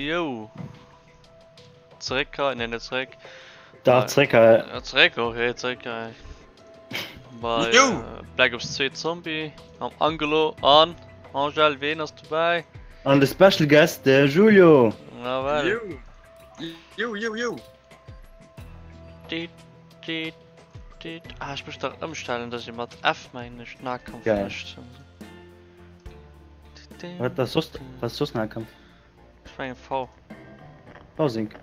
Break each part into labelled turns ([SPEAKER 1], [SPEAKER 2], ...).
[SPEAKER 1] Yo! Zeréck hei, nee net zeréck.
[SPEAKER 2] Dach, zeréck hei.
[SPEAKER 1] Ja, zeréck, okay, zeréck hei. Bei
[SPEAKER 3] Yo!
[SPEAKER 1] äh, Black Ops 2 Zombie am Angelo an Angel, ween ass dobäi?
[SPEAKER 2] An de Special Guest, de Julio.
[SPEAKER 1] Nawell.
[SPEAKER 3] Yo! Yo, yo, yo!
[SPEAKER 1] Dit, dit, dit. Ah, ech muss dach ëmstellen, dass ich mat F mengen ech Nahkampf
[SPEAKER 2] Geil.
[SPEAKER 1] mécht.
[SPEAKER 2] Wat ass soss, wat ass soss Nahkampf?
[SPEAKER 1] Ech mengen V.
[SPEAKER 2] V-Sync.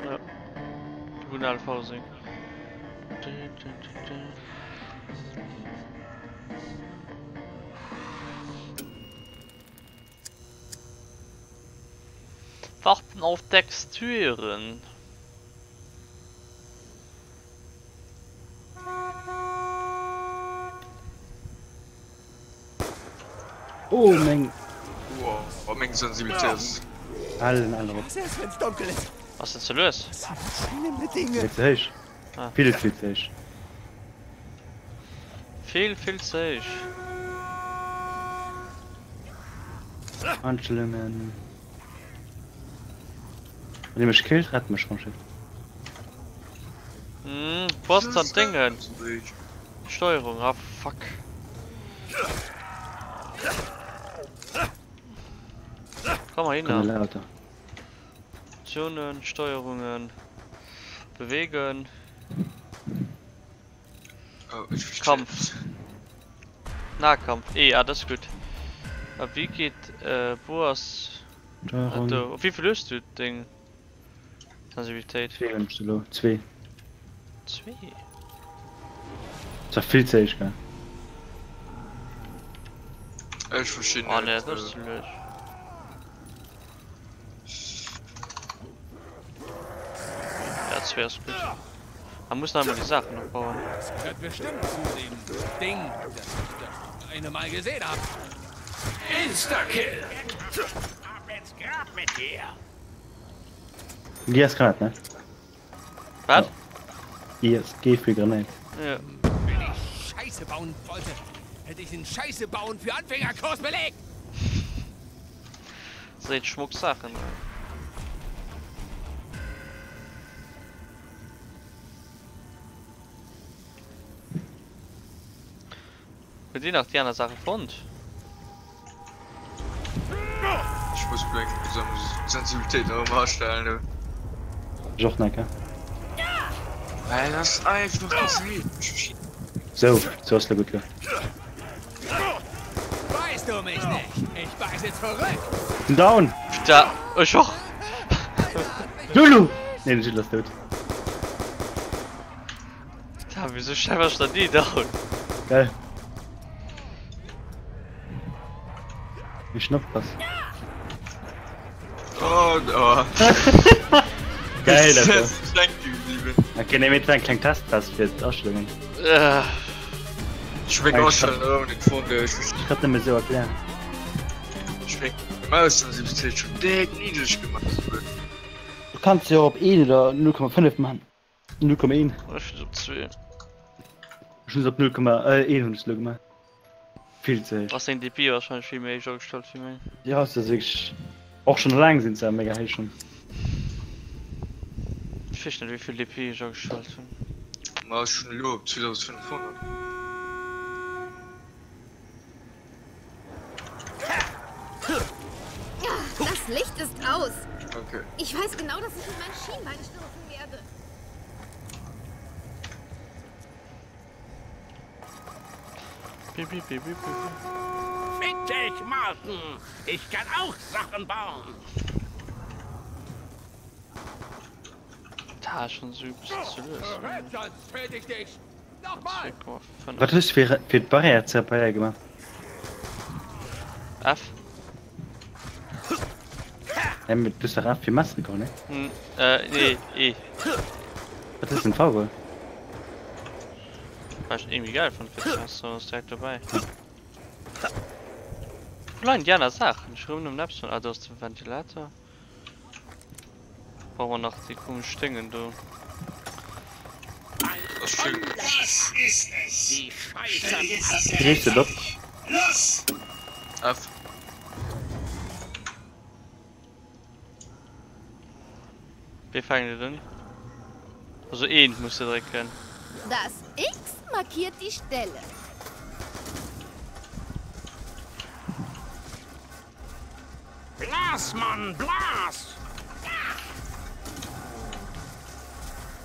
[SPEAKER 1] Ja. De guten ale V-Sync. Warten auf Texturen.
[SPEAKER 2] Oh meng.
[SPEAKER 3] Oh, meng Sensibilitéit ass.
[SPEAKER 2] Allen alle op.
[SPEAKER 1] Ass den ze lues?
[SPEAKER 2] Vill ze héich.
[SPEAKER 1] Ah.
[SPEAKER 2] Vill, vill ze héich.
[SPEAKER 1] Vill, vill ze héich.
[SPEAKER 2] Anstellungen. Wann Dir mech killt, rett mech, Roger.
[SPEAKER 1] Hm, wo ass dann Dingen? Steuerung, ah fuck. Komm mal hin.
[SPEAKER 2] Lauter.
[SPEAKER 1] Optionen, Steuerungen, bewegen.
[SPEAKER 3] Oh, ich verstehe.
[SPEAKER 1] Kampf. Nahkampf. E, ah, das ist gut. Aber wie geht, äh, wo ass.
[SPEAKER 2] Steuerung.
[SPEAKER 1] Do. Op wéivill hues du deng Sensibilitéit?
[SPEAKER 2] Zwee hunn ech elo. Zwee.
[SPEAKER 1] Zwee?
[SPEAKER 2] Ass vill ze héich, gell?
[SPEAKER 3] Ech verstinn
[SPEAKER 1] Oh nee,
[SPEAKER 3] net.
[SPEAKER 1] dat ass ze lues. Ja, zwee ass gutt. Man muss nach einmal die Sachen opbauen.
[SPEAKER 4] Das gehört bestimmt zu dem Ding, das ich das eine Mal gesehen habe.
[SPEAKER 5] Insta-Kill! Ab ins Grab mit dir!
[SPEAKER 2] Gi ass Granat, ne?
[SPEAKER 1] Wat?
[SPEAKER 2] Gi ass G fir Granat.
[SPEAKER 1] Ja.
[SPEAKER 4] Wenn ich Scheiße bauen wollte, hätte ich den Scheiße bauen für Anfängerkurs belegt!
[SPEAKER 1] Seet schmuck Saachen. Huet dir nach déi aner Saache fonnt?
[SPEAKER 3] Ech muss meng Sensibilitéit nach ëmmer astellen do.
[SPEAKER 2] Ech och nach, gell?
[SPEAKER 3] Well ass einfach ze héich.
[SPEAKER 2] Sou, sou ass lo gutt lo.
[SPEAKER 4] Beißt du mich nicht! Ich beiße zurück!
[SPEAKER 2] Bin down!
[SPEAKER 1] Da, ech och!
[SPEAKER 2] Lulu! Nee, den Gilles ass dout.
[SPEAKER 1] Da, wieso scheinbar stand die down?
[SPEAKER 2] Geil. Wie schnupp was.
[SPEAKER 3] Oh, oh.
[SPEAKER 2] Geil, Alter.
[SPEAKER 3] Okay,
[SPEAKER 2] Okay, nee, mit ein kleinen Test das fir d'Astellungen.
[SPEAKER 1] Äh,
[SPEAKER 3] Ich meng Astellungen erëm net fonnt. Ech
[SPEAKER 2] Ich kann net méi sou erklären.
[SPEAKER 3] Ech meng Maussensibilitéit schon déck niddreg gemaach.
[SPEAKER 2] Du kanns jo op 1 oder 0,5 man. 0,1.
[SPEAKER 1] Ech hunn se op 2.
[SPEAKER 2] Ech hunn se op 0,1 hunn ech se elo gemaach. Vill ze héich.
[SPEAKER 1] Ass deng DP wahrscheinlech vill méi héich agestallt wéi meng.
[SPEAKER 2] Jo, ass wierklech. Och schon laang sinn se mega héich schon.
[SPEAKER 1] Ech weess net wéivill DP ech agestallt hunn.
[SPEAKER 3] Ma ech hunn elo op 2500.
[SPEAKER 6] Das Licht ist aus.
[SPEAKER 3] Okay.
[SPEAKER 6] Ich weiß genau, dass ich mit meinem Schienbein stoßen werde.
[SPEAKER 1] Bip, bip, bip, bip, bip.
[SPEAKER 5] Fick dich, Martin! Ich kann auch Sachen bauen!
[SPEAKER 1] Da schon so bisschen zu lues.
[SPEAKER 4] Sonst töte ich dich! Nochmal!
[SPEAKER 1] 2,5.
[SPEAKER 2] Wat hues du fir fir d'Barrière ze reparéiere gemaach?
[SPEAKER 1] F.
[SPEAKER 2] Hä, mee du hues dach F fir Messen geholl, ne?
[SPEAKER 1] Hm, äh, nee, E.
[SPEAKER 2] Wat hues du denn V geholl?
[SPEAKER 1] War ich irgendwie geil fand fir ze so ass direkt dobäi. Wo leien déi aner Saachen? Ech rëm um Neptun. Ah, do ass de Ventilator. Brauche mer nach déi komesch Déngen do.
[SPEAKER 3] Ass schön.
[SPEAKER 5] Das ist es!
[SPEAKER 4] Die Scheiße!
[SPEAKER 5] Stell jetzt das
[SPEAKER 2] Wie drehst du
[SPEAKER 5] Gerät
[SPEAKER 2] dat?
[SPEAKER 5] fertig. Los!
[SPEAKER 3] F.
[SPEAKER 1] Wéi fänkt et un? Also eent muss de drécken.
[SPEAKER 6] Das X markiert die Stelle.
[SPEAKER 5] Blas, Mann, blas!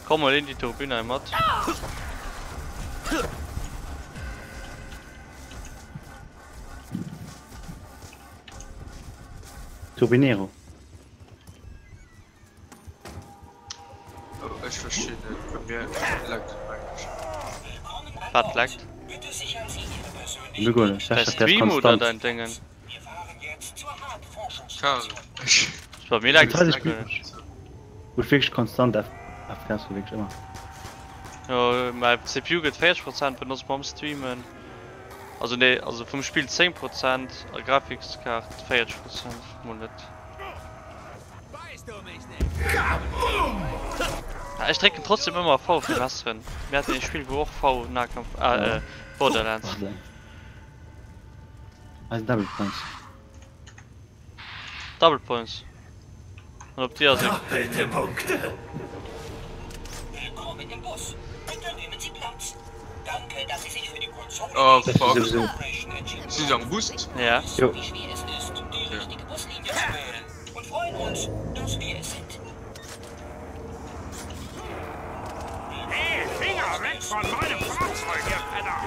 [SPEAKER 1] Komm mol een déi Turbine hei mat.
[SPEAKER 2] Turbinero.
[SPEAKER 3] Oh, ech verstinn net, bei mir leckt et mengen
[SPEAKER 1] Wat leckt?
[SPEAKER 2] Mir guer net.
[SPEAKER 1] Däi Stream oder dein Déngen?
[SPEAKER 3] ech.
[SPEAKER 1] Bei mir leckt et guer net.
[SPEAKER 2] Huet wierklech konstant FPS wierklech ëmmer.
[SPEAKER 1] Jo, mäi CPU gëtt 40 Prozent benotzt beim Streamen. Also nee, also vum Spill 10 Prozent a Grafikskaart 40 Prozent mol net. Ja, ech drécken trotzdem ëmmer V fir Messeren. Mir haten ee Spill wou och V Nahkampf, ah, äh, Borderlands.
[SPEAKER 2] Eisen Double Points.
[SPEAKER 1] Double Points. An op dir ass e.
[SPEAKER 5] Doppelte Punkte.
[SPEAKER 7] Willkommen im Bus. Bitte nehmen Sie Platz. Danke, dass Sie sich für die Konsole
[SPEAKER 3] Oh
[SPEAKER 2] Das ist
[SPEAKER 3] fuck.
[SPEAKER 2] sowieso.
[SPEAKER 3] Si se am Bus?
[SPEAKER 1] Ja.
[SPEAKER 2] Jo.
[SPEAKER 7] Wie schwer es ist, die richtige Buslinie zu wählen. Und freuen uns, dass wir es sind.
[SPEAKER 5] Hey, Finger weg von meinem Fahrzeug, ihr Penner!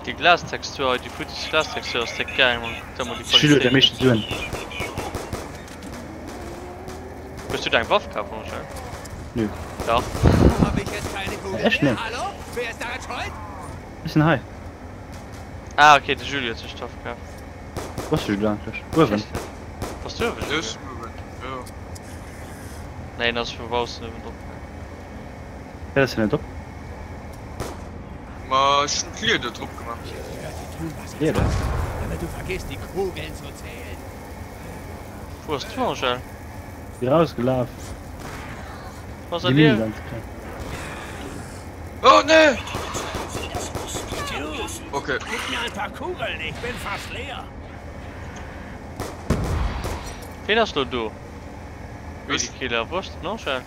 [SPEAKER 1] Déi Glastextur hei, déi futtis Glastextur ass déck geil, Mann. Kuck der mol déi
[SPEAKER 2] Schüler der
[SPEAKER 1] Qualitéit.
[SPEAKER 2] meeschte Suen.
[SPEAKER 1] Hues du deng Waff kaf, Angèle?
[SPEAKER 2] Nö.
[SPEAKER 1] Dach.
[SPEAKER 4] Hab ich jetzt keine Kugel
[SPEAKER 2] Echt
[SPEAKER 4] mehr?
[SPEAKER 2] net.
[SPEAKER 4] Hallo? Wer ist daran schuld?
[SPEAKER 2] Ech sinn hei.
[SPEAKER 1] Ah, okay, de Julie huet sech d'Waff kaf.
[SPEAKER 2] Wou ass de Jules eigentlech? Uewen.
[SPEAKER 1] Bass du uewen, Julie?
[SPEAKER 3] Ech uewen, jo.
[SPEAKER 1] Nee, en ass vu baussen uewen drop gaangen.
[SPEAKER 2] Wéi ass hien net op?
[SPEAKER 3] Ma ech hunn d'Lieder drop gemaach.
[SPEAKER 4] Tun, was ich
[SPEAKER 2] Lieder?
[SPEAKER 4] sag, damit du vergisst, die Kugeln zu zählen.
[SPEAKER 1] Wou ass du, Angèle?
[SPEAKER 2] Si rausgelaf.
[SPEAKER 1] Was
[SPEAKER 2] Déi
[SPEAKER 1] seid
[SPEAKER 2] Minen
[SPEAKER 1] ihr?
[SPEAKER 2] ganz kleng.
[SPEAKER 3] Oh nee! Okay.
[SPEAKER 5] Gib mir ein paar Kugeln, ich bin fast leer.
[SPEAKER 1] Ween ass lo do?
[SPEAKER 3] Ech.
[SPEAKER 1] Medikiller, wou ass den Angèle?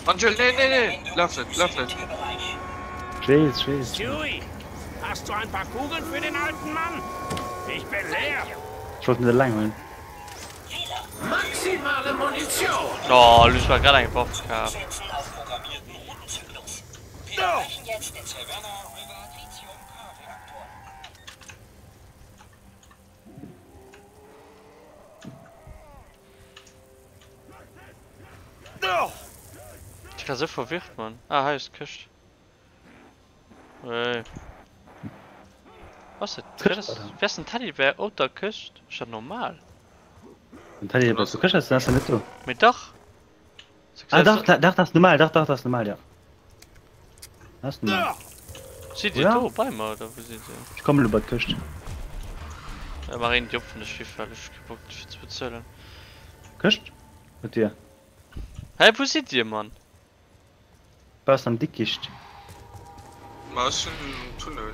[SPEAKER 3] Angel, nee, nee, nee! Laf net, laf net!
[SPEAKER 2] Ech weess, ech weess.
[SPEAKER 5] Stewie, hast du ein paar Kugeln für den alten Mann? Ich bin leer.
[SPEAKER 2] Ech wollt net eleng huelen.
[SPEAKER 5] Maximale Munition.
[SPEAKER 1] Oh, elo hu ech mer grad eng Waff kaf. Ech war sou verwirrt Mann. Ah hei ass d'Këscht. Hey. Was dat?
[SPEAKER 2] D'Këscht,
[SPEAKER 1] Wéi
[SPEAKER 2] Alter.
[SPEAKER 1] ass den Teddybär op der Këscht? Ass dat normal?
[SPEAKER 2] Den Teddybär op der Këscht ass, den ass jo net do.
[SPEAKER 1] Mee dach.
[SPEAKER 2] Ah dach, dach, dat ass normal, dach, dach, dat ass normal, jo. Dat ass normal.
[SPEAKER 1] Sidd dir
[SPEAKER 2] Oder?
[SPEAKER 1] do bei mer oder wou sidd dir?
[SPEAKER 2] Ech kommen elo bei d'Këscht.
[SPEAKER 1] Ja, mach een déi op vun de Schiff, well ech kee Bock fir ze bezuelen.
[SPEAKER 2] Këscht? Huet dir.
[SPEAKER 1] Hä, wou sidd dir, Mann?
[SPEAKER 2] Baus am Dickicht.
[SPEAKER 3] Ma ech sinn am Tunnel.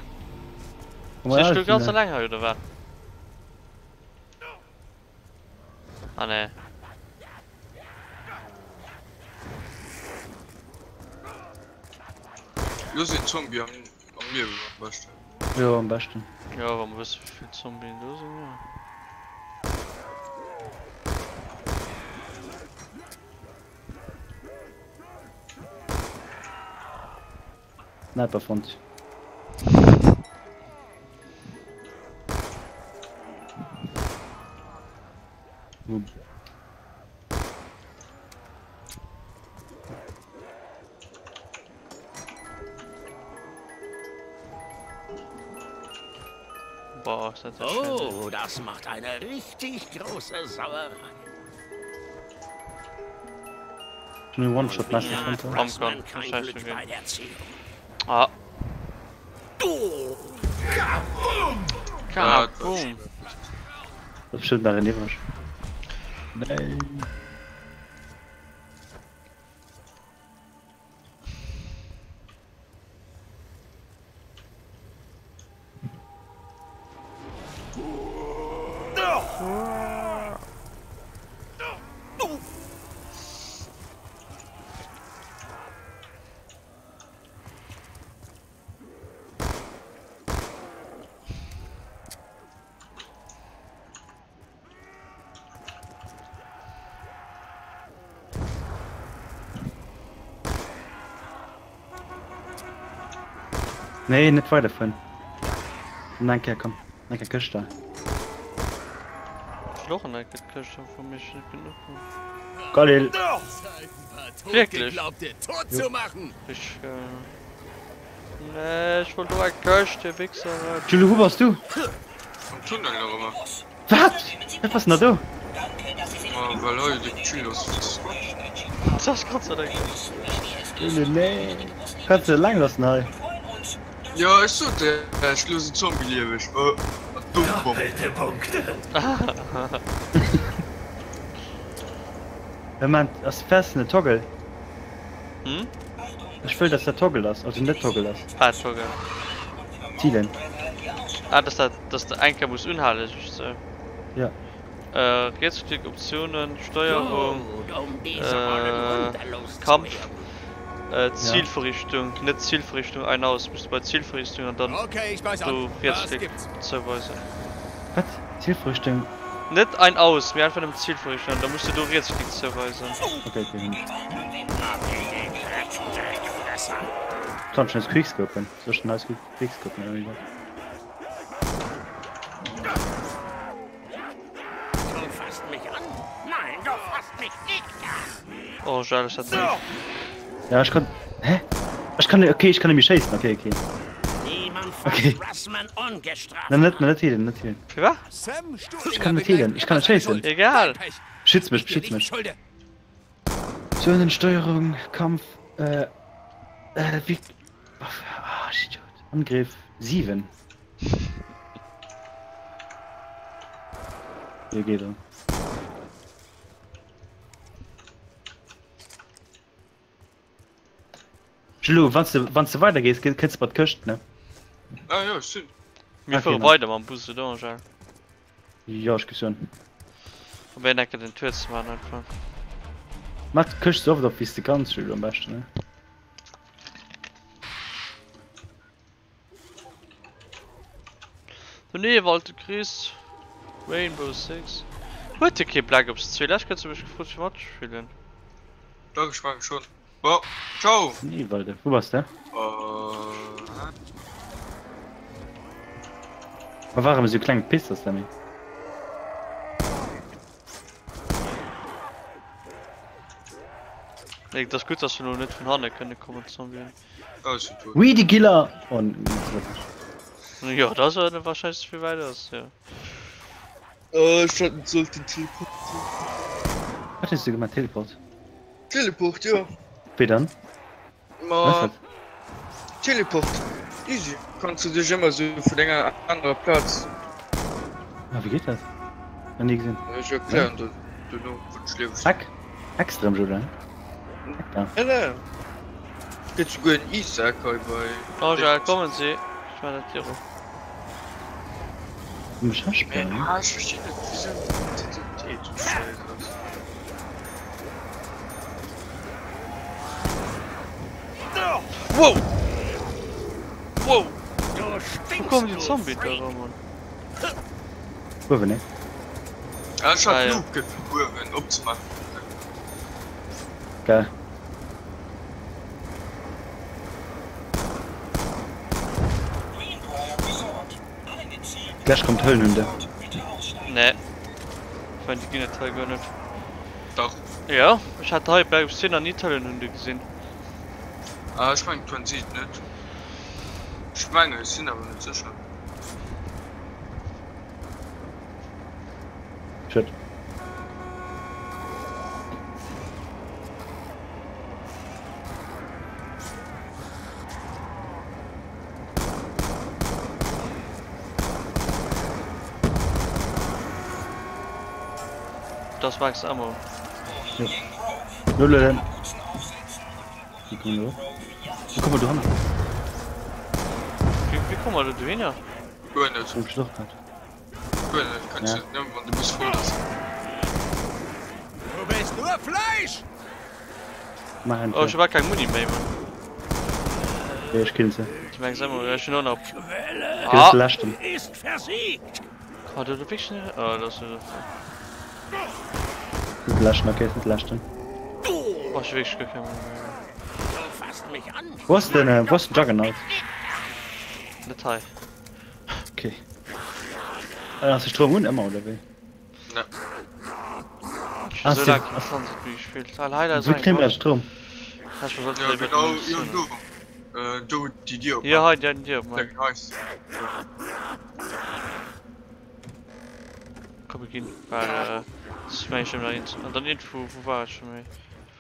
[SPEAKER 2] Komm
[SPEAKER 1] Sinn ech
[SPEAKER 2] eraus,
[SPEAKER 1] lo ganz
[SPEAKER 2] Tunnel.
[SPEAKER 1] alleng hei oder wat? Ah nee.
[SPEAKER 3] Lo sinn Zombie am am Liewen am beschten.
[SPEAKER 2] Jo, am beschten.
[SPEAKER 1] Jo, wa mer wëssen wéivill Zombien do sinn, jo.
[SPEAKER 2] Sniper fonnt.
[SPEAKER 1] Boah, ist das ja schön.
[SPEAKER 5] Oh, das macht eine richtig große Sauerei.
[SPEAKER 2] Schon One-Shot
[SPEAKER 5] Wie hat
[SPEAKER 1] Komm,
[SPEAKER 5] Russman
[SPEAKER 1] komm,
[SPEAKER 5] kein
[SPEAKER 1] scheiß
[SPEAKER 5] Glück
[SPEAKER 1] schon
[SPEAKER 5] bei der Erziehung?
[SPEAKER 1] Ah.
[SPEAKER 3] Ja,
[SPEAKER 1] Kaboom.
[SPEAKER 2] Das ist bestimmt nach René. Nein. Nee, net weiderfueren. Komm eng Kéier, komm. Eng Kéier Këscht da.
[SPEAKER 1] Ech wëll och an eng Kéier d'Këscht hu vu mech net genuch hunn.
[SPEAKER 2] Galil!
[SPEAKER 1] Wierklech? Ech, nee, ech wollt och eng Këscht, dir Wichseren.
[SPEAKER 2] Jules, wou bass du?
[SPEAKER 3] Am Tunnel nach ëmmer.
[SPEAKER 2] Wat? Wat bass de nach do?
[SPEAKER 3] Ma well hei déck chill ass.
[SPEAKER 1] Dat ass Gott sei Dank.
[SPEAKER 2] Jules, nee. Kanns de eleng loossen hei.
[SPEAKER 3] Jo, ech sot der, ech loossen Zombie lieweg. Atombomb.
[SPEAKER 2] Moment, ass fest ne Toggle?
[SPEAKER 1] Hm?
[SPEAKER 2] Ech wëll dass dat Toggle ass, also net Toggle ass.
[SPEAKER 1] Wat Toggle?
[SPEAKER 2] Zielen.
[SPEAKER 1] Ah, dass dat, dass de eng Kéier muss unhalen, just sou.
[SPEAKER 2] Ja.
[SPEAKER 1] Äh, Rietsklick, Optionen, Steuerung, äh, Kampf, äh, Zielverrichtung, net Zielverrichtung ein aus, muss du bei Zielverrichtung an dann
[SPEAKER 4] Okay, ich beiß
[SPEAKER 1] do
[SPEAKER 4] an. Was
[SPEAKER 1] Rietsklick
[SPEAKER 4] gibt's?
[SPEAKER 1] zouweisen.
[SPEAKER 2] Wat? Zielverrichtung?
[SPEAKER 1] Net ein aus, mee einfach nëmmen Zielverrichtung an da muss du do Rietsklick zouweisen.
[SPEAKER 2] Okay, okay, hunn. Kann schon quickscopen. Soll ich denn quickscopen oder wie dat?
[SPEAKER 5] Du fasst mich an? Nein, du fasst mich nicht an.
[SPEAKER 1] Oh, Joel, ech hat net.
[SPEAKER 2] Ja, ich kann. Hä? Ich kann. Okay, ich kann nämlich schéissen. Okay, okay.
[SPEAKER 5] Niemand fasst
[SPEAKER 2] Okay.
[SPEAKER 5] Russman ungestraft
[SPEAKER 2] Nein, net, net healen, net healen.
[SPEAKER 1] Fir wat?
[SPEAKER 4] Sam
[SPEAKER 2] Ich kann net healen, ich kann net schéissen.
[SPEAKER 1] Egal.
[SPEAKER 2] Beschütz mich, beschütz mich. Zonensteuerung, Kampf, äh, äh, wie. Ah, shit. Angriff 7. Hier geht er. Julu, wann du, wann du weitergehst, kënns du bei d'Këscht, ne?
[SPEAKER 3] Ah jo, ech sinn.
[SPEAKER 1] Mir
[SPEAKER 2] Okay,
[SPEAKER 1] fuere
[SPEAKER 2] nice.
[SPEAKER 1] weider mam Bus, oder Angèle?
[SPEAKER 2] Jo, ech géif soen.
[SPEAKER 1] Probéieren enke den Tour ze maachen einfach.
[SPEAKER 2] Mach d'Këscht sou oft op wéi s de kanns, Julu, am beschten, ne?
[SPEAKER 1] Den Ewald, de Chris, Rainbow Six. Huet de kee Black Ops 2? Lescht Kéier hues du mech gefrot fir matzespillen.
[SPEAKER 3] Dach, ech mengen schon. Bon, ciao!
[SPEAKER 2] Den Ewald, wou bass de?
[SPEAKER 3] Äh.
[SPEAKER 2] Ma war erëm esou kleng Pisser, Sammy.
[SPEAKER 1] Nee, et ass gutt, dass se elo net vun hanne kënne kommen, d'Zombien.
[SPEAKER 2] Wee de Giller! Oh, net wierklech.
[SPEAKER 1] Jo, da ass en wahrscheinlech ze vill wäit ass, jo.
[SPEAKER 3] Oh, ech hätt net sollten teleportieren.
[SPEAKER 2] Wat hues du gemaach? Teleport?
[SPEAKER 3] Teleport, jo.
[SPEAKER 2] Wéi dann?
[SPEAKER 3] Ma
[SPEAKER 2] Was dat?
[SPEAKER 3] Teleport, easy. Kanns du dech ëmmer sou vun enger anerer Plaz.
[SPEAKER 2] Ah, wéi geet dat? Nach ni gesinn.
[SPEAKER 3] Ech erklären der duerno, wann ech lieweg sinn.
[SPEAKER 2] Hack? Hacks de rëm, Jules, hein? Hack da.
[SPEAKER 3] Nee, nee. Gëtt souguer en Isaac hei bei.
[SPEAKER 1] Angèle, kommen Sie! Ech maachen dat Dier op.
[SPEAKER 2] Mech asperren?
[SPEAKER 3] Ah, ech verstinn net wisou d'Identitéit sou scheiss ass.
[SPEAKER 1] Wow! Wow!
[SPEAKER 5] Du
[SPEAKER 1] Wou
[SPEAKER 5] stinkst,
[SPEAKER 1] kommen déi
[SPEAKER 5] du
[SPEAKER 1] Zombie da
[SPEAKER 5] Freak.
[SPEAKER 1] ran, Mann?
[SPEAKER 2] Uewen, ne?
[SPEAKER 3] Ah, ech hat
[SPEAKER 1] Ah, ja.
[SPEAKER 3] Luke fir uewen opzemaachen.
[SPEAKER 2] Geil. Gleich kommt Höllenhunde.
[SPEAKER 1] Nee. Ech mengen, déi ginn et hei guer net.
[SPEAKER 3] Dach.
[SPEAKER 1] Jo, ech hat hei bei Ops 10 nach ni d'Höllenhunde gesinn.
[SPEAKER 3] Ah, ech mengen d'Transit net. Ech mengen, ech sinn awer net sécher.
[SPEAKER 2] Shit.
[SPEAKER 1] Das Max Ammo.
[SPEAKER 2] Ja. Null oder? Wie kommen wir da? Wie kommen wir da hin?
[SPEAKER 1] Wie, wie kommen wir da hin?
[SPEAKER 3] Guer net.
[SPEAKER 2] Wo ich doch grad.
[SPEAKER 3] Guer net. Kanns
[SPEAKER 2] Ja.
[SPEAKER 3] du net, wann de Bus voll ass.
[SPEAKER 4] Du bist nur Fleisch!
[SPEAKER 2] Mach
[SPEAKER 1] Oh, ech hu bal keng Muni méi, Mann.
[SPEAKER 2] Ja, ech kill se.
[SPEAKER 1] Déi Max Ammo, ech hunn och nach.
[SPEAKER 5] Quelle
[SPEAKER 2] Kill
[SPEAKER 1] Ah!
[SPEAKER 2] de leschten.
[SPEAKER 5] ist versiegt.
[SPEAKER 1] Oh, du wéi schnell. Oh, dat ass net.
[SPEAKER 2] Net de leschten, okay, net de leschten.
[SPEAKER 1] Oh, ech hu wierklech guer keng Muni méi.
[SPEAKER 5] Du fasst mich an.
[SPEAKER 2] Wo ass den, äh, wo ass den Juggernaut?
[SPEAKER 1] Net hei.
[SPEAKER 2] Okay. Äh, ass de Stroum un ëmmer oder wéi?
[SPEAKER 3] Ne.
[SPEAKER 1] Ech hu sou laang keen Transit méi gespillt. Al hei da ass
[SPEAKER 2] Wou kréie mer Stroum?
[SPEAKER 3] Ja genau, jo do. Äh, do déi Dier op.
[SPEAKER 1] Jo hei déi Dier op.
[SPEAKER 3] Deng Haus.
[SPEAKER 1] Komm mir ginn, well äh, das meng ich nach eins. An dann irgendwo, wo war ich schon méi?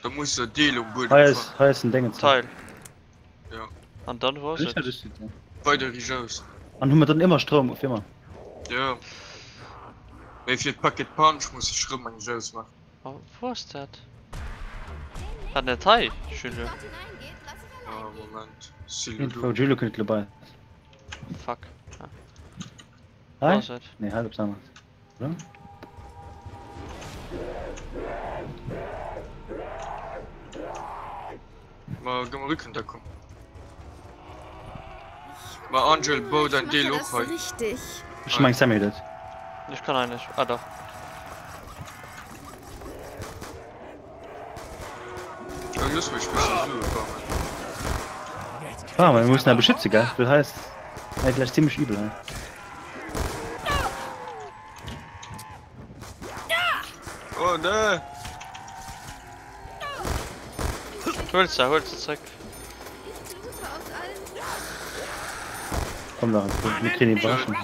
[SPEAKER 3] Da muss der Deel um Buedem
[SPEAKER 2] Hei ass, hei ass en Déngens.
[SPEAKER 1] Teil.
[SPEAKER 3] Ja.
[SPEAKER 1] An dann wo ass et?
[SPEAKER 3] Weider riicht
[SPEAKER 2] An hu mer dann ëmmer Stroum op ëmmer?
[SPEAKER 3] Ja. Mee fir d'Packet Punch muss ech rëm eng Jous maachen.
[SPEAKER 1] Oh, wou ass dat? War net hei, Jules?
[SPEAKER 3] Ah, Moment.
[SPEAKER 2] Info, Jules kënnt lo bei.
[SPEAKER 1] Fuck. Ah.
[SPEAKER 2] Hei? Wo ass et? Nee, hei op aneres. Oder?
[SPEAKER 3] Ma gëmm Rückendeckung. Ma Angel, bau dein Deel och hei.
[SPEAKER 6] Richtig.
[SPEAKER 2] Ech meng Sammy huet et.
[SPEAKER 1] Ech kann eigentlich. Ah doch.
[SPEAKER 3] Ja, looss mech bëssen Sue farmen.
[SPEAKER 2] Ah, ma mir mussen awer beschütze, gell? Well hei ass eigentlech zimmlech übel hei.
[SPEAKER 3] Oh ne!
[SPEAKER 1] Hol se, hol se zréck.
[SPEAKER 2] Komm da, mir kriegen die Brachen.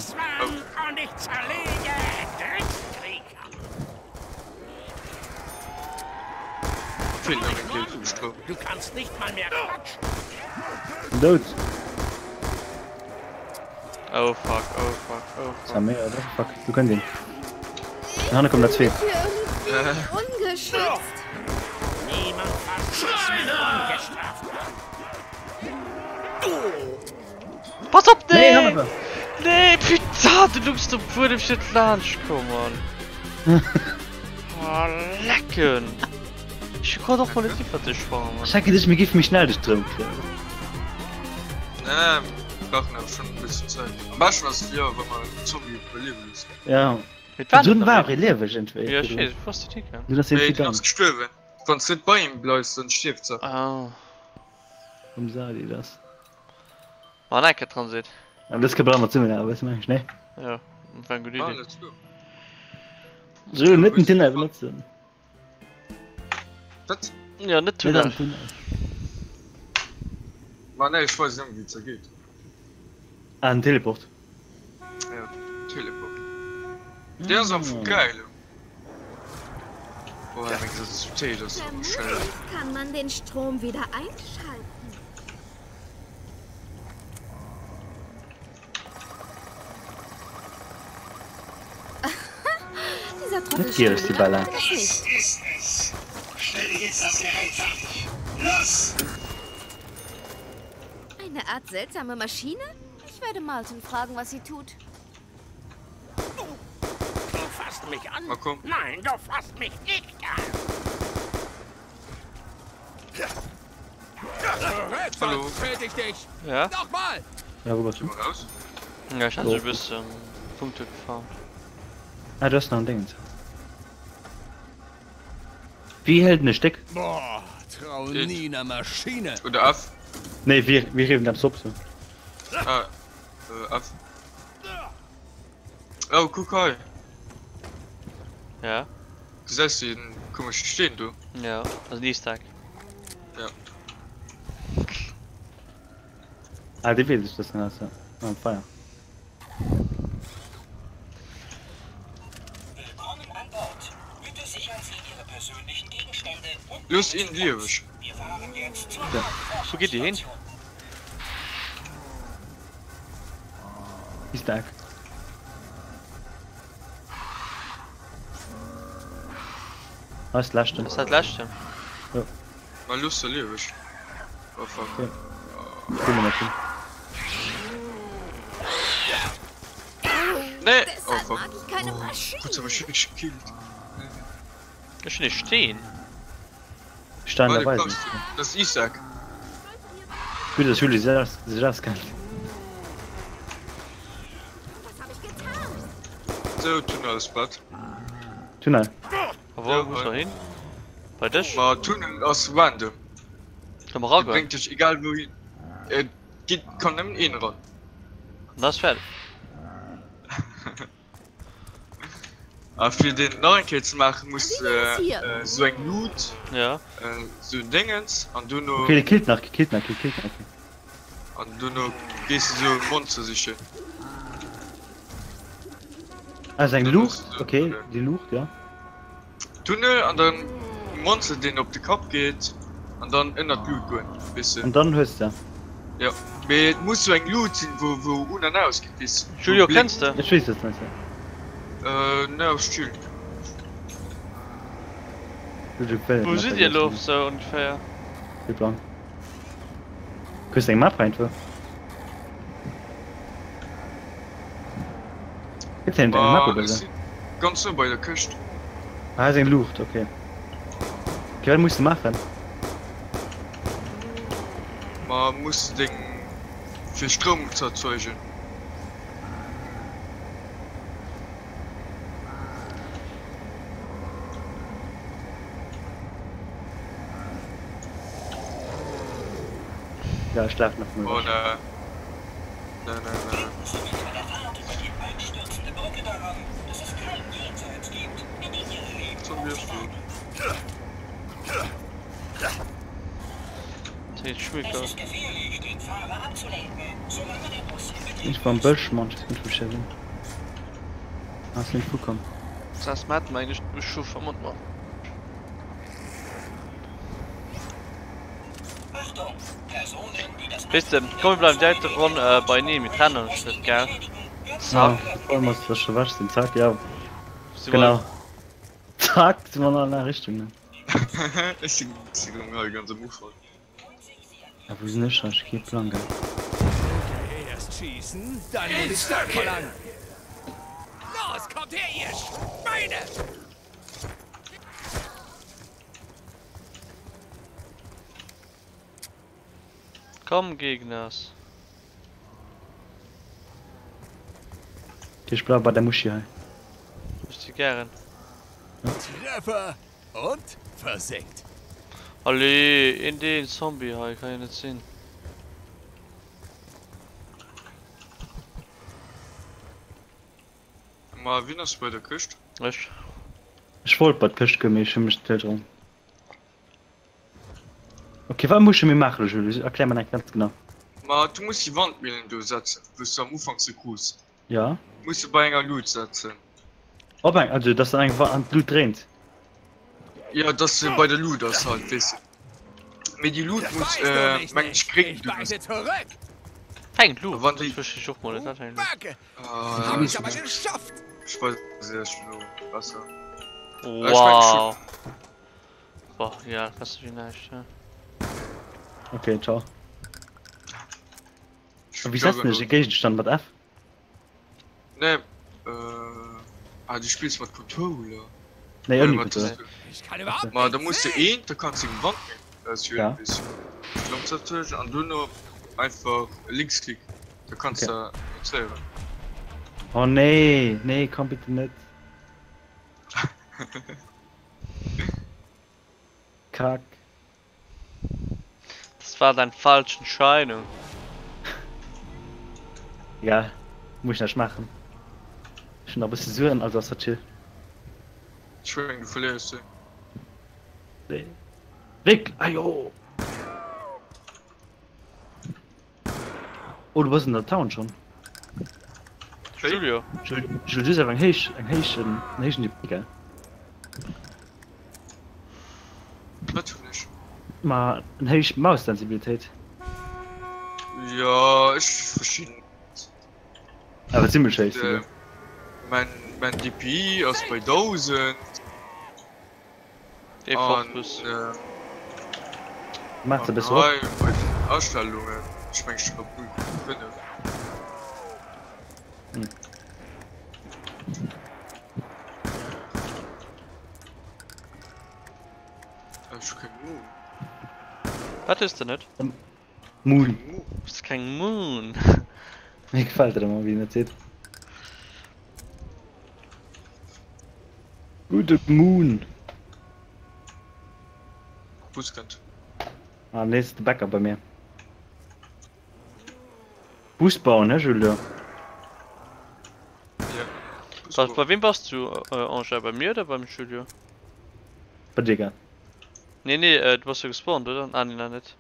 [SPEAKER 5] Du kannst nicht mal mehr quatschen.
[SPEAKER 2] Dood.
[SPEAKER 1] Oh fuck, oh fuck, oh fuck.
[SPEAKER 2] Sammy, oder? Fuck, du könnt ihn. Hanne kommt da zwee.
[SPEAKER 6] Ungeschützt.
[SPEAKER 5] Niemand fasst mich ungestraft an.
[SPEAKER 1] Pass op,
[SPEAKER 2] Nee,
[SPEAKER 1] nee!
[SPEAKER 2] Hanne!
[SPEAKER 1] Nee, putain, du luchst op Buedem fir laanscht komm, Mann. Oh, lecken! Ech konnt och mol net iwwer dech sprangen, Mann.
[SPEAKER 2] Schenke dech, mir giff méi schnell de Stroum kréien.
[SPEAKER 3] Nee, mir brauchen awer schon e bëssen Zäit. Am beschten ass et jo, wa mer den Zombie iwwerliewe loossen.
[SPEAKER 2] Ja.
[SPEAKER 1] Mee war
[SPEAKER 2] Dunn
[SPEAKER 1] net
[SPEAKER 2] war
[SPEAKER 1] nach
[SPEAKER 2] e lieweg entwéi.
[SPEAKER 1] Ja, ech weess, wou ass déi hikomm?
[SPEAKER 2] Dunn ass hien
[SPEAKER 3] Nee, den
[SPEAKER 2] gegangen.
[SPEAKER 3] ass gestuerwen. Wann s net bei him bleifs, dann stierft se.
[SPEAKER 1] Ah.
[SPEAKER 2] Warum sah die das?
[SPEAKER 1] Ma nein, kein Transit.
[SPEAKER 2] Aber das kann man zumindest, aber das mach ich, ne?
[SPEAKER 1] Ja, war eng gutt
[SPEAKER 3] Ah,
[SPEAKER 1] Idee.
[SPEAKER 3] let's go.
[SPEAKER 2] So, net den Tunnel benutzen.
[SPEAKER 3] Wat?
[SPEAKER 1] Ja, net
[SPEAKER 2] Net
[SPEAKER 1] Tunnel.
[SPEAKER 2] am Tunnel.
[SPEAKER 3] Ma nee, ech weess net, wéi et da geet.
[SPEAKER 2] Ah, den Teleport.
[SPEAKER 3] Ja, Teleport. Dee ass am Fong geil. Boah, eng Sensibilität ass awer schéin.
[SPEAKER 6] Vermutlich kann man den Strom wieder einschalten. Dieser
[SPEAKER 2] Net giereg, die Bella.
[SPEAKER 6] Das nicht.
[SPEAKER 7] Ist es. Stelle jetzt das Gerät fertig. Los!
[SPEAKER 6] Eine Art seltsame Maschine? Ich werde Martin fragen, was sie tut.
[SPEAKER 5] Du fasst mich an.
[SPEAKER 3] Na komm.
[SPEAKER 5] Nein, du fasst mich nicht an.
[SPEAKER 3] Hallo.
[SPEAKER 4] Töte ich dich.
[SPEAKER 1] Ja?
[SPEAKER 4] Nochmal.
[SPEAKER 2] Ja, rüber zu.
[SPEAKER 3] Geh mal raus.
[SPEAKER 1] Ja, ich hatte so ein bisschen Punkte gefahren.
[SPEAKER 2] Ah, du hast noch ein Ding. Wie hält ne Steck?
[SPEAKER 4] Boah, trau nie einer Maschine.
[SPEAKER 3] Oder F.
[SPEAKER 2] Nee, wir, wir reden am Sub so.
[SPEAKER 3] Ah, äh, F. Oh, kuck hei.
[SPEAKER 1] Ja?
[SPEAKER 3] Gesäis du den komesche Steen do?
[SPEAKER 1] Ja, also ein Easter Egg.
[SPEAKER 3] Ja.
[SPEAKER 2] Ah, die wees ich, dass du hast, ja. Ah, Feier.
[SPEAKER 7] Willkommen an Bord. Bitte sichern Sie Ihre persönlichen Gegenstände und
[SPEAKER 3] Looss een lieweg.
[SPEAKER 7] wir fahren jetzt zur
[SPEAKER 2] Ja.
[SPEAKER 1] Wo geht die hin?
[SPEAKER 2] Easter Egg. Ah, ist leschten.
[SPEAKER 1] Das ist das letzte.
[SPEAKER 3] Ma looss se lieweg. Oh fuck.
[SPEAKER 2] Ja. Ich bin mir nicht.
[SPEAKER 3] Nee! Oh
[SPEAKER 6] Deshalb
[SPEAKER 3] fuck.
[SPEAKER 6] mag ich keine Maschinen.
[SPEAKER 3] Gut, hab ich mich gekillt.
[SPEAKER 1] Ich nicht stehen.
[SPEAKER 2] Stein
[SPEAKER 3] Warte,
[SPEAKER 2] dabei.
[SPEAKER 3] kommst du? Das ist Isaac.
[SPEAKER 2] Gut, dass Juli sich sich auskennt.
[SPEAKER 6] Was habe ich getan?
[SPEAKER 3] So, Tunnel ass platt.
[SPEAKER 2] Tunnel.
[SPEAKER 1] Wo
[SPEAKER 3] Ja,
[SPEAKER 1] muss
[SPEAKER 3] voll.
[SPEAKER 1] er hin? Bei dich?
[SPEAKER 3] Ma Tunnel ass random.
[SPEAKER 1] Kann man
[SPEAKER 3] Der
[SPEAKER 1] raus?
[SPEAKER 3] bréngt dech egal wouhin. Et geet, kann nëmmen een eran.
[SPEAKER 1] An da ass fäerdeg.
[SPEAKER 3] A fir deen nach eng Kéier ze maachen, muss de esou eng Lut, esou en Déngens, an duerno.
[SPEAKER 2] Ok, dee killt nach, killt nach, killt nach.
[SPEAKER 3] An duerno gees de esou e Monster sichen.
[SPEAKER 2] Ah, ass eng Luucht, ok, déi Luucht, jo.
[SPEAKER 3] Tunnel an dann Monster deen op de Kapp geet an dann ënnert d'Lut goen, weess de.
[SPEAKER 2] An dann hues de.
[SPEAKER 3] Jo, mee et muss sou eng Lut sinn wou wou un an aus geet, weess de.
[SPEAKER 1] Julio, kenns de?
[SPEAKER 2] Ech weess wat du mengs, jo.
[SPEAKER 3] Euh, ne ass chill.
[SPEAKER 1] Wou sidd dir elo sou ongeféier?
[SPEAKER 2] Kee Plang. Hues de eng Map einfach? Gëtt hei eng Map oder sou?
[SPEAKER 3] Ganz no bei der Këscht.
[SPEAKER 2] Ah, hei ass eng Luucht, okay. Okay, wat muss de maachen?
[SPEAKER 3] Ma muss de deng fir Stroum ze erzeugen.
[SPEAKER 2] Ja, ech lafen nach mol.
[SPEAKER 3] Oh ne. Ne, ne, ne. Zombie ass do.
[SPEAKER 2] Ech war am Bësch, Mann, ech weess net wou ech hier sinn. Ah, ech sinn net ukomm.
[SPEAKER 1] Das mat meng ech scho vermut mer. Weess de, komm mir bleiwen direkt ronn beieneen, mir trennen ons net, gell? Zack.
[SPEAKER 2] Ja, vor allem ass dat scho wech sinn, zack, ja. Genau. Zack, si mer an aner Richtung, ne?
[SPEAKER 3] Ech sinn hei ganz am Ufank.
[SPEAKER 2] Ja, wou sinn ech? Ech hu kee Plang, gell?
[SPEAKER 4] Okay, erst schießen, dann muss ich Stock verlangen. Los, kommt her, ihr Schweine!
[SPEAKER 1] Komm Gegners.
[SPEAKER 2] Ech bleiwe bei der Muschi hei.
[SPEAKER 1] Ech si gären.
[SPEAKER 4] Treffer und versenkt.
[SPEAKER 1] Allez, een deen Zombie hei kann jo net sinn.
[SPEAKER 3] Ma wien ass bei der Këscht?
[SPEAKER 1] Ech.
[SPEAKER 2] Ech wollt bei d'Këscht goen, mee ech hu mech net dran. Ok, wat musse mir maachen, Jules? Erklär mer dat ganz genau.
[SPEAKER 3] Ma du muss déi Wandmillen do setzen, wou s du am Ufank se krus.
[SPEAKER 2] Ja.
[SPEAKER 3] Muss se bei enger Lut setzen.
[SPEAKER 2] Op eng, also dass se eng an d'Lut dréint.
[SPEAKER 3] Ja, dass se bei der Lut ass halt, weess de. Mee déi Lut muss, meng ech, gréng
[SPEAKER 4] du
[SPEAKER 3] sinn.
[SPEAKER 1] Eng Lut?
[SPEAKER 3] Wann déi.
[SPEAKER 1] Dat versti ech och mol net, wat fir eng Lut?
[SPEAKER 3] Hab ich aber geschafft! Ech weis iech elo besser.
[SPEAKER 1] Wow. Boah, ja, das ist wie näischt, ja.
[SPEAKER 2] Okay, ciao. Wéi setzen ech e Géigestand mat F?
[SPEAKER 3] Nee, äh, ah, du spills mat Controller.
[SPEAKER 2] Nee, ouni Controller.
[SPEAKER 3] Ma da muss de een, da kanns du eng Wand ja. An duerno einfach Linksklick, da kanns okay. du erzéieren.
[SPEAKER 2] Oh nee, nee, komm bitte net. Kack.
[SPEAKER 1] Das war dein falsch Entscheidung.
[SPEAKER 2] Egal, muss ich näischt maachen. Ech hunn nach e bësse Suen, also ass dat chill.
[SPEAKER 3] Ech mengen du verléiers se.
[SPEAKER 2] Nee. Wierk ah jo! Oh du bass an der Town schon.
[SPEAKER 1] Julio.
[SPEAKER 2] Jules, du hues awer eng héich, eng héich, en héijen DP, gell?
[SPEAKER 3] Wat hunn ech?
[SPEAKER 2] Ma eng héich Maussensibilitéit.
[SPEAKER 3] Jo, ech verschidden.
[SPEAKER 2] Awer zimmlech héich souguer.
[SPEAKER 3] Mäin, mäin DPI ass bei 1000.
[SPEAKER 1] Dee Fortbus.
[SPEAKER 2] Maach se e bësse op.
[SPEAKER 3] Hei bei den Astellungen, ech meng ech hunn op 0,5.
[SPEAKER 2] Hm.
[SPEAKER 3] Ech hu keng Moon.
[SPEAKER 1] Wat hues de net?
[SPEAKER 2] Moon.
[SPEAKER 1] Hues de keng Moon?
[SPEAKER 2] Mir gefält dat ëmmer wéi en dat seet. Gudde Moon.
[SPEAKER 3] Bus kënnt.
[SPEAKER 2] Ah nee, ass de Bäcker bei mir. Bus bauen, he Julio?
[SPEAKER 1] Was, bei wem bass du, Angel? Bei mir oder beim Julio?
[SPEAKER 2] Bei dir, gell?
[SPEAKER 1] Nee, nee, du bass jo gespawnt, oder? Ah, nee, nach net.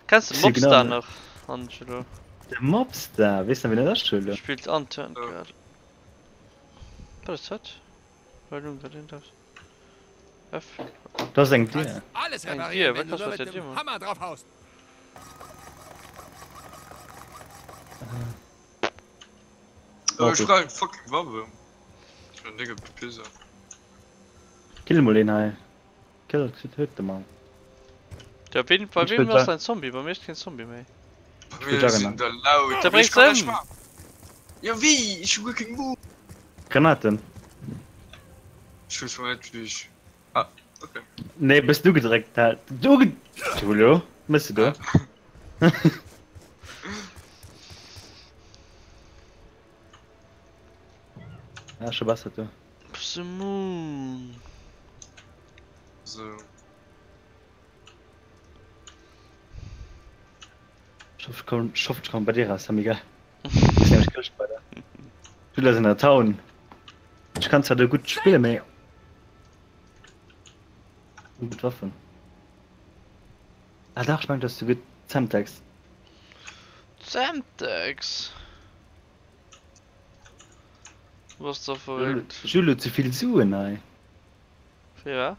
[SPEAKER 1] Kenns du den Mobstar nach, Angelo?
[SPEAKER 2] De Mobstar? Weess nach wien dat ass, Julio?
[SPEAKER 1] Spillt Unturned grad. Wat ass dat? Warum war denn das? F.
[SPEAKER 2] Dat ass eng Dier.
[SPEAKER 4] Alles
[SPEAKER 1] Eng
[SPEAKER 4] reparieren,
[SPEAKER 1] Dier,
[SPEAKER 4] wenn
[SPEAKER 1] wat
[SPEAKER 4] du
[SPEAKER 1] ass
[SPEAKER 4] nur
[SPEAKER 1] dat
[SPEAKER 4] mit
[SPEAKER 1] der
[SPEAKER 4] dem
[SPEAKER 1] Dier, Mann?
[SPEAKER 4] Hammer drauf haust.
[SPEAKER 3] Äh, ech brauch eng fucking Waffe. Ech bin décke Pisser.
[SPEAKER 2] Kill mol een hei. Kill, töt de Mann.
[SPEAKER 1] Ja, wen, bei
[SPEAKER 2] Ich
[SPEAKER 1] wem
[SPEAKER 2] will
[SPEAKER 1] ass
[SPEAKER 2] da-
[SPEAKER 1] ein Zombie? Bei mir ist kein Zombie méi.
[SPEAKER 3] Bei
[SPEAKER 2] will
[SPEAKER 3] mir sinn
[SPEAKER 2] Juggernaut.
[SPEAKER 3] der laut.
[SPEAKER 1] Da
[SPEAKER 3] Mee ech
[SPEAKER 1] bréngs
[SPEAKER 3] kann näischt
[SPEAKER 1] ëm!
[SPEAKER 3] maachen. Ja wéi? Ech hu guer keng Wut.
[SPEAKER 2] Granaten.
[SPEAKER 3] Ech weess mol net wéi ech. Ah, okay.
[SPEAKER 2] Nee, bist du gedréckt hat. Du ge Julio, was du do? Ja, schon besser du.
[SPEAKER 1] The Moon.
[SPEAKER 3] So.
[SPEAKER 2] Ich hoffe, ich komm, ich hoffe, ich komm bei dir raus, Amiga. Ich bin nämlich Kirsch bei dir. Du in der Town. Ich kann zwar da gut spielen, mee. Gut Waffen. Ah, dach, ich mein, dass du gut Zemtex.
[SPEAKER 1] Zemtex? Was da verrückt?
[SPEAKER 2] Jules huet ze vill Suen hei.
[SPEAKER 1] Fir wat?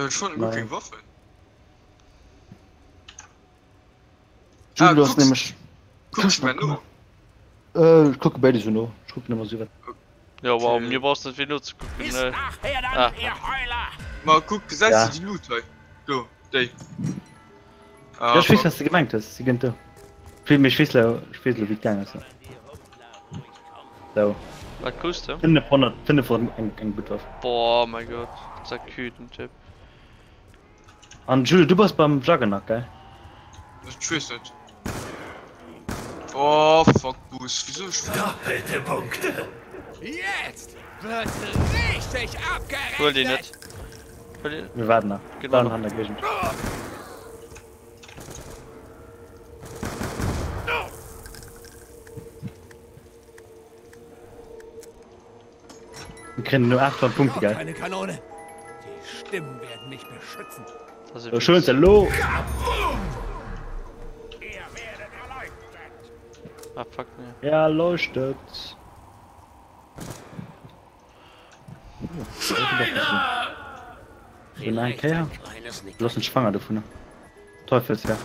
[SPEAKER 3] Ech fannen guer keng Waffen.
[SPEAKER 2] Jules, du hast nämlech.
[SPEAKER 3] Kucks du mer no?
[SPEAKER 2] Ech kucke béides no. Ech kucken ëmmer sou wat.
[SPEAKER 1] Jo wow, mir brauchs net vill nozekucken.
[SPEAKER 5] Bis
[SPEAKER 1] Ne?
[SPEAKER 5] nachher dann,
[SPEAKER 1] Ah.
[SPEAKER 5] ihr Heuler!
[SPEAKER 3] Ma kuck, gesäis
[SPEAKER 2] Ja.
[SPEAKER 3] du déi Luut hei? Do, déi.
[SPEAKER 2] Ja, ech weess, wat s de gemengt hues. Si gënnt do. Vill méi, ech weess lo, ech weess lo wéi et gaang ass. Sou.
[SPEAKER 1] Wat krus de?
[SPEAKER 2] 500, 500 eng, eng gutt Waff.
[SPEAKER 1] Boah, mein Gott, zerkühlt den Typ.
[SPEAKER 2] An Jules, du bass beim Juggernaut, gell?
[SPEAKER 3] Ech weess net. Oh fuck Bus, wieso ech.
[SPEAKER 4] Doppelte Punkte! Jetzt wird richtig
[SPEAKER 1] Hol die
[SPEAKER 4] abgerechnet!
[SPEAKER 1] net. Hol die.
[SPEAKER 2] Mir waarden nach.
[SPEAKER 1] Genau.
[SPEAKER 2] Dann an der Géigend. Wir kriegen nur 800 Punkte,
[SPEAKER 4] Noch
[SPEAKER 2] gell?
[SPEAKER 4] keine Kanone. Die Stimmen werden mich beschützen.
[SPEAKER 1] Also,
[SPEAKER 2] So, schön, hallo!
[SPEAKER 5] Ihr werdet erleuchtet!
[SPEAKER 1] Ah, fuck, nee.
[SPEAKER 2] Ja, leuchtet. Nein, Kehr.
[SPEAKER 5] Kleines Nick.
[SPEAKER 2] Lass uns schwanger davon. Teufelsherr.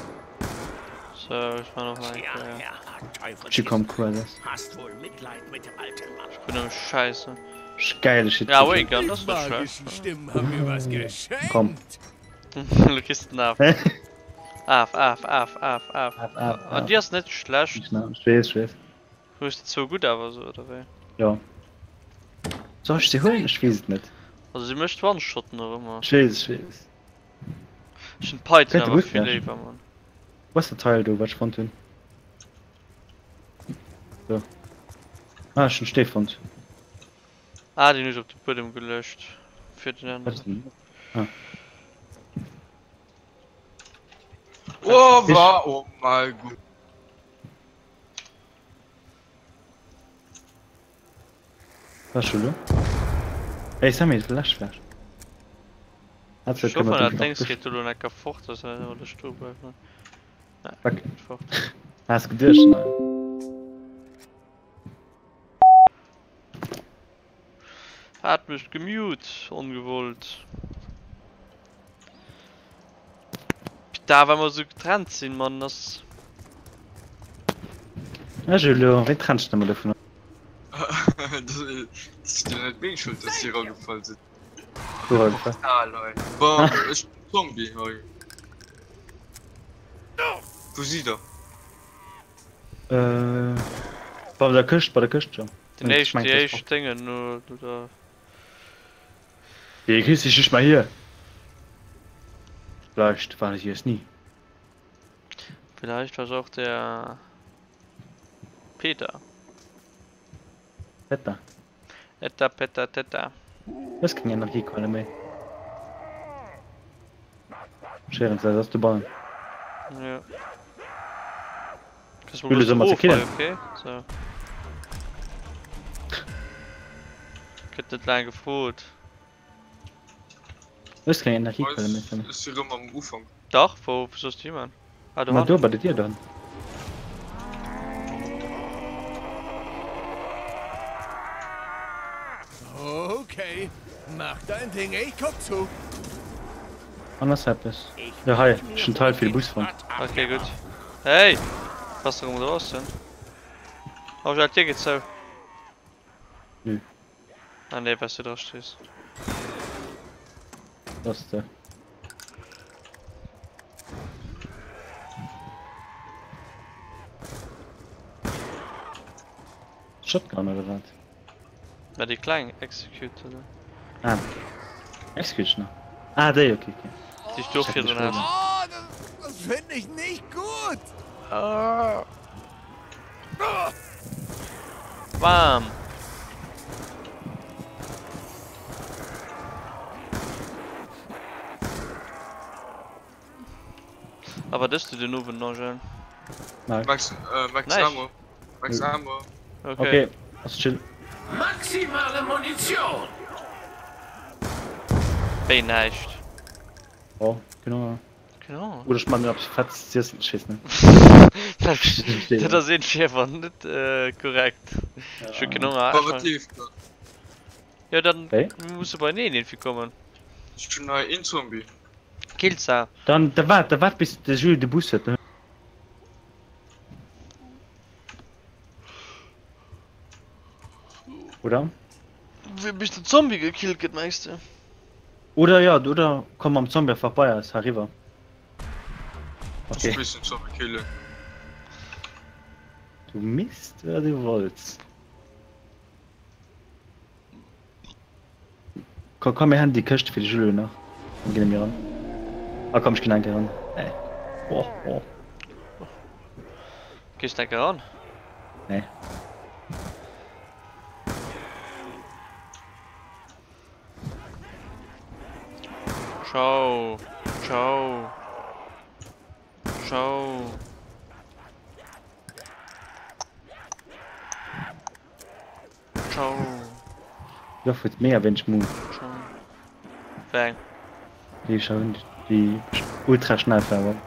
[SPEAKER 1] So, ich mach noch mal einen
[SPEAKER 5] Ja,
[SPEAKER 1] Kehr.
[SPEAKER 5] ja, Teufel.
[SPEAKER 2] Chicom Cruises.
[SPEAKER 5] Hast wohl Mitleid mit dem alten Mann.
[SPEAKER 1] Ich bin am Scheiße.
[SPEAKER 2] Geile Shit.
[SPEAKER 1] Ja, wait, das
[SPEAKER 4] Die
[SPEAKER 1] ist scheiße.
[SPEAKER 4] magischen Stimmen haben mir was geschenkt.
[SPEAKER 2] Komm.
[SPEAKER 1] Du kriegst einen Af. Af, af, af, af, af.
[SPEAKER 2] Af, af,
[SPEAKER 1] Ah,
[SPEAKER 2] af.
[SPEAKER 1] die ist nicht schlecht.
[SPEAKER 2] Ich weess, ich weess.
[SPEAKER 1] Du bist zu gut, aber so, oder wéi?
[SPEAKER 2] Ja. Soll ich sie holen? Ich weess et net.
[SPEAKER 1] Also, sie möchte One-Shotten noch immer.
[SPEAKER 2] Ich weess, ich weess.
[SPEAKER 1] Ich find Python
[SPEAKER 2] Könnte
[SPEAKER 1] aber
[SPEAKER 2] gut
[SPEAKER 1] viel
[SPEAKER 2] werden.
[SPEAKER 1] lieber, Mann.
[SPEAKER 2] Wo ass dat Teil do, wat ech fonnt hunn? Do. Ah, ech hunn Stee fonnt.
[SPEAKER 1] Ah, den hu ech op de Buedem geluecht. Fir den
[SPEAKER 2] Wat ass denn? Ah.
[SPEAKER 3] Oh, wa, oh mein Gott.
[SPEAKER 2] Was schon, du? Ey, Sammy, läsch vläch.
[SPEAKER 1] Ich hoffe, dat Dings geet elo necker fort, dass er net elo stoe bleift. Ne?
[SPEAKER 2] Fuck.
[SPEAKER 1] Geht fort.
[SPEAKER 2] Hast geduecht, ne?
[SPEAKER 1] Hat mech gemute, ongewollt. Da, well mer sou getrennt sinn, Mann, ass.
[SPEAKER 2] Ja, Julio, wéi trennst du dech dovun?
[SPEAKER 3] Dat ass jo net meng Schuld, dass déi eragefall sinn.
[SPEAKER 2] Wou eragefall?
[SPEAKER 3] Portal hei. Bam, ech bin Zombie hei. Wou sidd der?
[SPEAKER 2] Äh, bei der Këscht, bei der Këscht jo.
[SPEAKER 1] Den éischt, déi éischt Déngen no der.
[SPEAKER 2] Wéi kriss dich nicht mal hier? Vielleicht war ich es nie.
[SPEAKER 1] Vielleicht war auch der Peter.
[SPEAKER 2] Peter.
[SPEAKER 1] Etta, Peter, Teta.
[SPEAKER 2] Das keng Energiequelle méi. Scheren, das ass du bauen.
[SPEAKER 1] Ja.
[SPEAKER 2] Jules, soll mal ze killen.
[SPEAKER 1] Okay, so. Gëtt net laang gefrot.
[SPEAKER 2] Hues keng Energiequelle méi fir
[SPEAKER 3] mech. Ech si rëm am Ufank.
[SPEAKER 1] Dach, wou soss du himan?
[SPEAKER 2] Ah do hannen. Ma do bei der Dier dann.
[SPEAKER 4] Okay, mach dein Ding, ich guck zu.
[SPEAKER 2] An ass eppes. Jo hei, ech hunn Teil fir de Bus fonnt.
[SPEAKER 1] Okay, gutt. Hey! Bass de rëm draussen? Oh, d'Dier geet zou.
[SPEAKER 2] Nö.
[SPEAKER 1] Ah nee, was du dra stees.
[SPEAKER 2] Was de? Shotgun oder wat?
[SPEAKER 1] Na déi kleng Execute oder?
[SPEAKER 2] Ah. Executioner. Ah, déi, okay, okay.
[SPEAKER 1] Déi ich do virdrun hat.
[SPEAKER 4] Oh, das, das finde ich nicht gut.
[SPEAKER 1] Ah. Bam! A wat ëss du den Owend, Angèle?
[SPEAKER 3] Max, äh, Max
[SPEAKER 1] Näischt.
[SPEAKER 3] Ammo. Max Ammo.
[SPEAKER 1] Okay.
[SPEAKER 2] Okay, ass chill.
[SPEAKER 5] Maximale Munition!
[SPEAKER 1] Wéi näischt?
[SPEAKER 2] Oh, genau.
[SPEAKER 1] Genau.
[SPEAKER 2] Oder ech man mir eppes Fettes z'iessen, ech weess net.
[SPEAKER 1] Dat ass iergendwéi awer net korrekt. Ech hu keen Honger.
[SPEAKER 3] Wa wat leeft dann?
[SPEAKER 1] Jo dann
[SPEAKER 2] Wéi?
[SPEAKER 1] musse beineen iergendwéi kommen.
[SPEAKER 3] Ech hunn hei een Zombie.
[SPEAKER 1] Kilza.
[SPEAKER 2] Dann da waart, da waart bis de Jules de Bus huet. Oder?
[SPEAKER 1] Wéi bis den Zombie gekillt gëtt mengs de?
[SPEAKER 2] Oder ja, oder komm mam Zombie einfach bei eis heriwwer. Okay.
[SPEAKER 3] Ech misst den Zombie killen.
[SPEAKER 2] Du misst wer du wollts. Komm, komm mir han déi Këscht fir de Julio nach. Dann ginn mir ran. Ah komm, ech ginn enke ran. Ey. Oh, oh.
[SPEAKER 1] Gees de enke ran?
[SPEAKER 2] Nee.
[SPEAKER 1] Ciao. Ciao. Ciao. Ciao.
[SPEAKER 2] Joff huet mega wéineg Mut.
[SPEAKER 1] Ciao. Weng?
[SPEAKER 2] Déi schon déi ultra schnell Firewall.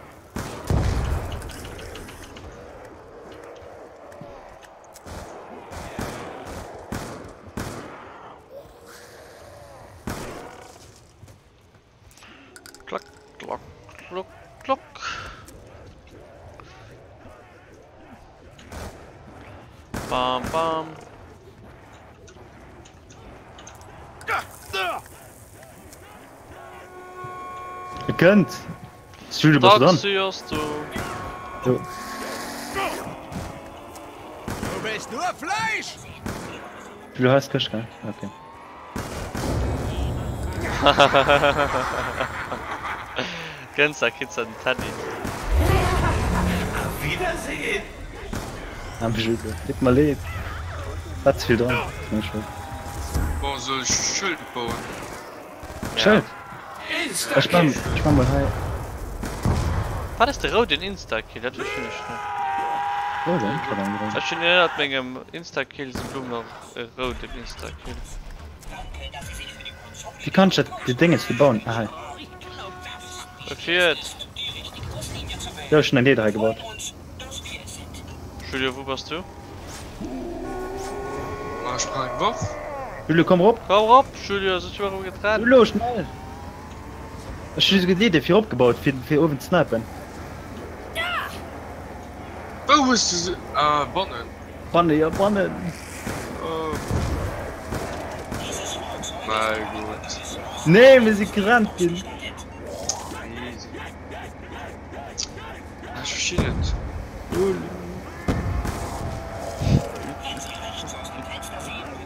[SPEAKER 1] Klack, klack, klock, klock. Bam, bam.
[SPEAKER 2] E kënnt! Jules, du bass dran.
[SPEAKER 1] Taxi ass do.
[SPEAKER 2] Jo.
[SPEAKER 4] Du bist nur Fleisch!
[SPEAKER 2] Du has Këscht, gell? Okay.
[SPEAKER 1] Gënns da kritt se den Teddy.
[SPEAKER 5] Auf Wiedersehen!
[SPEAKER 2] Am Jules, deet mer leed. War ze vill dran. Ass meng Schold.
[SPEAKER 3] Bon, soll ech Schëld bauen?
[SPEAKER 2] Schëld? Ech man, ech man mol hei.
[SPEAKER 1] Wat ass de rouden Instakill? Dat verstinn ech net.
[SPEAKER 2] Rouden? Wat eng rouden?
[SPEAKER 1] Ech hunn ënnert mengem Instakill Symbol nach e rouden Instakill.
[SPEAKER 2] Wéi kann ech dat déi Dénges do bauen? Ah hei.
[SPEAKER 1] E fiert.
[SPEAKER 2] Jo ech hunn eng Leeder hei gebaut.
[SPEAKER 1] Julio wou bass du?
[SPEAKER 3] Ma ech brauch eng Waff.
[SPEAKER 2] Julio komm rop!
[SPEAKER 1] Komm rop Julio, soss gi mer erëm getrennt.
[SPEAKER 2] Julio schnell! Ech hu souguer d'Leeder fir opgebaut fir fir uewen ze snipen.
[SPEAKER 3] Wou hues du se? Ah bannen.
[SPEAKER 2] Bannen jo bannen.
[SPEAKER 3] Oh mäi Gott.
[SPEAKER 2] Nee mir si gerannt ginn.
[SPEAKER 3] Easy. Ech verstinn net.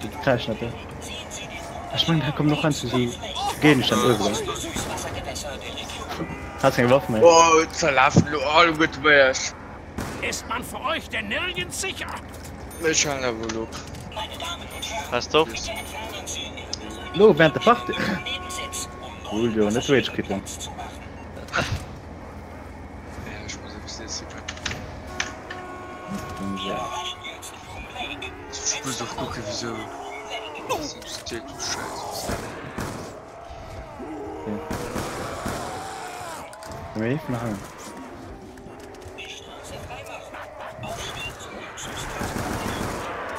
[SPEAKER 2] Déi kräischen net. Ech mengen hei kommen och heiansdo sou Géigestänn uewen. Has keng Waff méi.
[SPEAKER 3] Oh zerlafen lo alleguerte bei iech.
[SPEAKER 5] Ist man vor euch denn nirgends sicher?
[SPEAKER 3] Ech halen awer elo op.
[SPEAKER 1] Pass op.
[SPEAKER 2] Lo während der Party. Julio, net rage quitten.
[SPEAKER 3] Ech muss eppes nees Ech muss och kucken wisou.
[SPEAKER 2] Mir vun hannen.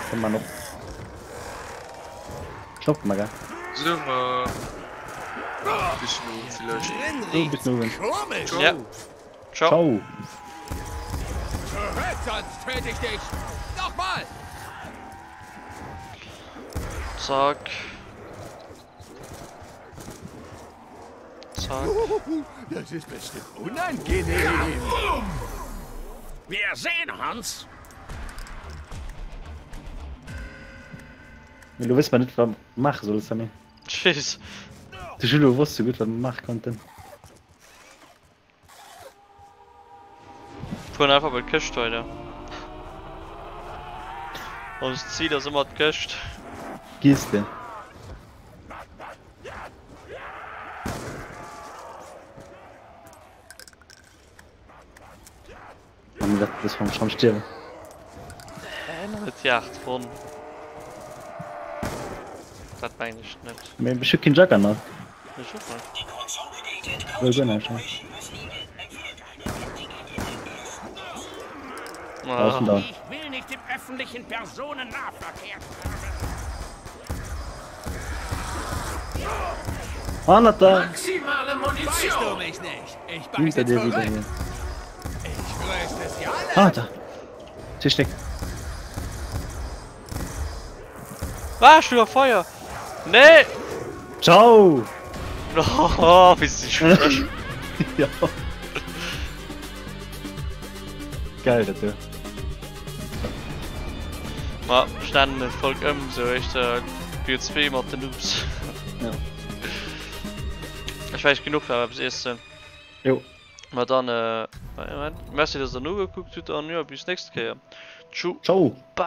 [SPEAKER 2] Komm man op. Stopp mal, gell?
[SPEAKER 3] So, ma. Bis no vielleicht.
[SPEAKER 2] So, bis no.
[SPEAKER 5] Komisch.
[SPEAKER 1] Ja. Ciao.
[SPEAKER 2] Ciao.
[SPEAKER 4] Zurück, sonst töte ich dich. Nochmal.
[SPEAKER 1] Zack. Zack.
[SPEAKER 4] Das ist bestimmt unangenehm.
[SPEAKER 5] Wir sehen uns.
[SPEAKER 2] Du wëss mer net wat maache soll Sammy.
[SPEAKER 1] Tschüss.
[SPEAKER 2] De Julo wosst sou gutt wat mer maache konnten.
[SPEAKER 1] Fueren einfach bei d'Këscht weider. Onst Zil ass ëmmer d'Këscht.
[SPEAKER 2] Giess de. Mann, dat ass schon schon stierwen.
[SPEAKER 1] Net déi 8 Ronn. Dat mengen ech net.
[SPEAKER 2] Mee ech hu keen Juggernaut.
[SPEAKER 1] Ech och net.
[SPEAKER 2] Wëll guer näischt méi. Ah, da.
[SPEAKER 5] Ich will nicht im öffentlichen Personennahverkehr
[SPEAKER 2] Hannert der!
[SPEAKER 4] Maximale Munition. Beißt du mich nicht. Ich beiße
[SPEAKER 2] Hinter dir wieder
[SPEAKER 4] zurück.
[SPEAKER 2] hier.
[SPEAKER 4] Ich röste sie alle.
[SPEAKER 2] Ah, da! Tischdeck.
[SPEAKER 1] Ah, schon wieder Feuer! Nee!
[SPEAKER 2] Ciao!
[SPEAKER 1] Oh, wie sie sich frech.
[SPEAKER 2] Ja. Geil, dat do.
[SPEAKER 1] Ma, stellen den Volk ëm, sou echt äh, BO2 mat den Noobs.
[SPEAKER 2] Ja.
[SPEAKER 1] Ech weiß genug war eppes iessen.
[SPEAKER 2] Jo.
[SPEAKER 1] Ma dann äh, Merci, dass der nogekuckt hutt an jo, bis nächst Kéier. Tschu.
[SPEAKER 2] Ciao!
[SPEAKER 1] Bye.